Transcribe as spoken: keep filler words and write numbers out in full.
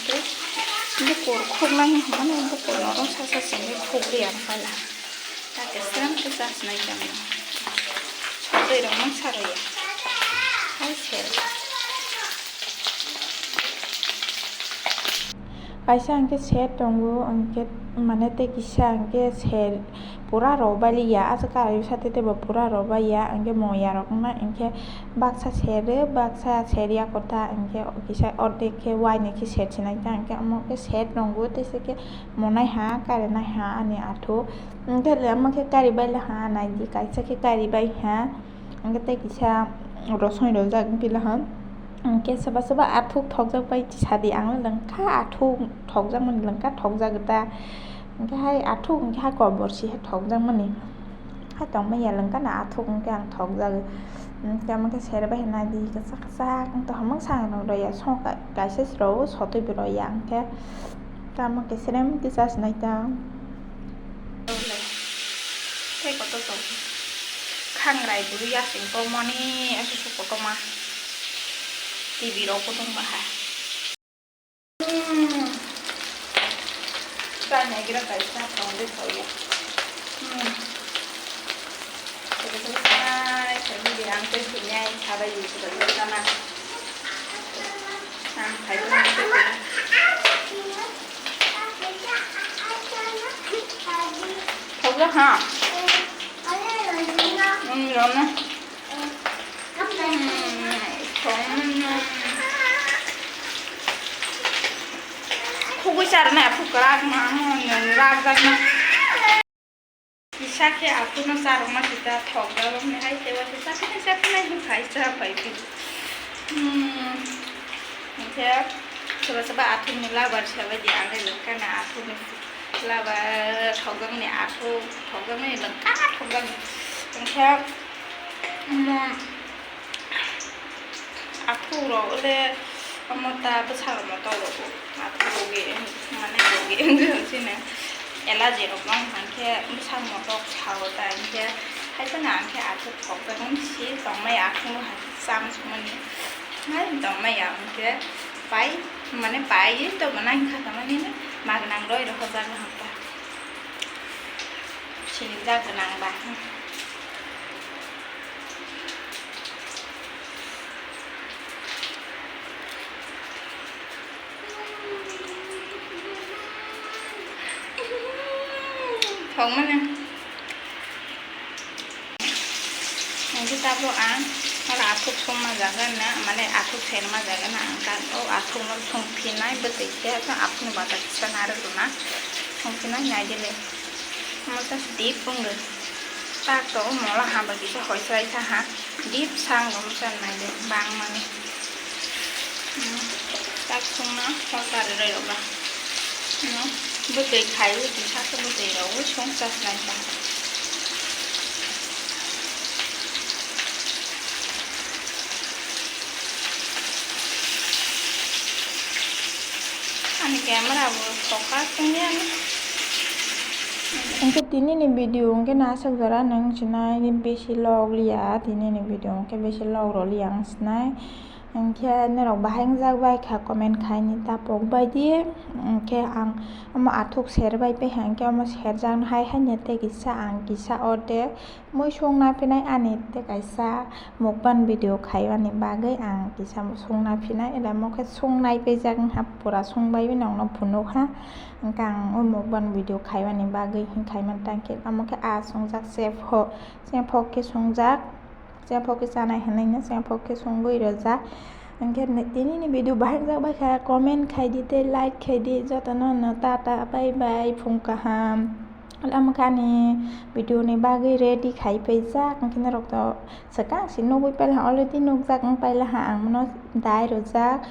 hwnkhe bukur khuknani hwnmano bukur norok sasa simi khukliya ang pala. Hakhe srem khe chasnai tamo. Sotwi rok mang saroya. Hai sel. Kaisa hwnkhe set tongo, hwnkhe mane tei kisa hwnkhe set pura rwbaliya, aswk karwi satwi teibo pura rwbaiya, hwnkhe moya rok wngna hwnkhe baksa sero, baksa serya kotha, hwnkhe kisa ordek khe waini khe set sinai ta, hwnkhe omo khe set tongo, teisa khe monai ha, karinai ha ani athu, hwnkhe le omo khe kari baila ha, naidi kaisa khe kari bai ha. Hwnkhe tei kisa rosoi rojak pila hwn. Hwnkhe soba soba athuk thokjak bai sadi, ang le lengkha athuk thokjakmani lengkha thokjak ta. Hwnkhe hai athuk hwnkhe hai kobor si hai thokjakmani. Hai tongmani ya lengkha na athuk hwnkhe ang thokjak. Hwnkhe omo khe sere bai nai di kwchak kwchak wng tongmani, sang rok rw ya song kaisa se rw sotwi bo rw ya hwnkhe. Tamo khe sere mui kisa se nai ta. Tei kotor tong. Khangrai bwrwi yasing tongmani, asusu kotorma. T V rok bo tong baha. Hmm. Chai nai gira kaisa tong de thauya. Hmm. Tei kotor sanai, tei bidi ang tei sinai, sabai yusu bai sana. Ang phai tong tei tong. Thokjak ha. Hmm, rwna. Hmm, thokmano. Khugui charwna, khug kwrak ma, nwng rakjakna. Kisa khe aphuru no charwkma sita thokjak wngmani hai, teibo kisa khe kisa khe nai bwkhai cha phai phi. Hmm, hwnkhe soba soba aphuru ni labar sabai di, ang le lwkha na aphuru ni. Laba thokjakmani athuk, thokjakmani lengkha thokjakmani. Hwnkhe, omo athuk rok le omo ta bwsarok motok rok athuk rok mane rok wngwi sini allergy rok no hwnkhe bwsarok motok sao ta hwnkhe hai phano ang khe athuk thokjakmani si tongmai athuk no hai cham sumani hai tongmai ya hwnkhe pai mane pai to bo nang kha tongmani ma gwnang roi rok hojak no hapta. Siling jak gwnang ba. Thok mane. Hingke tabuk ang oro athuk songma jaga na, mane athuk serma jaga na ang kan o athuk no song phinai bwtwi khe athuk ni bata kisa narwk rwna song phinai naidi le. Omo just deep wngwi tak tongo, mola hamba kisa hoichai kha ha, deep sang rwmsa naidi bangmani. Hmm, tak songno hor karwi rw ba. No, bwtwi khai, bwtwi sakhe bwtwi rw song chasnai kha. Ani camera bo focus wngya. Hwnkhe tinini video hwnkhe no aswk jora nwng sinai bisi log liya, tinini video hwnkhe bisi log rw liya ang sinai. Hwnkhe norok bahai wngjak bai kha comment khaini ta pok bai di. Hwnkhe ang omo athuk ser bai paiha, hwnkhe omo serjakno hai haino tei kisa ang kisa o de mui songna phinai ani tei kaisa mukbang video khaimani bagwi ang kisa songna phinai, ela omo khe songnai paijak wngkha, pura songbai nokno phunukha. Hwnkhe ang o mukbang video khaimani bagwi hwn khaimani tangkhe, omo khe a songjak chef ho, chef ho khe songjak, chef ho khe chanai hwnwi no chef ho khe songwi rwjak. Hwnkhe tinini video bahai wngjak bai kha, comment khai di tei like khai di, jotono no tata bye bye, phung kaham. Omo khe ani video ni bagwi ready khai paijak, hwnkhe norok to swkang se nugwi pailaha, already nukjak wng pailaha ang no dai rwjak.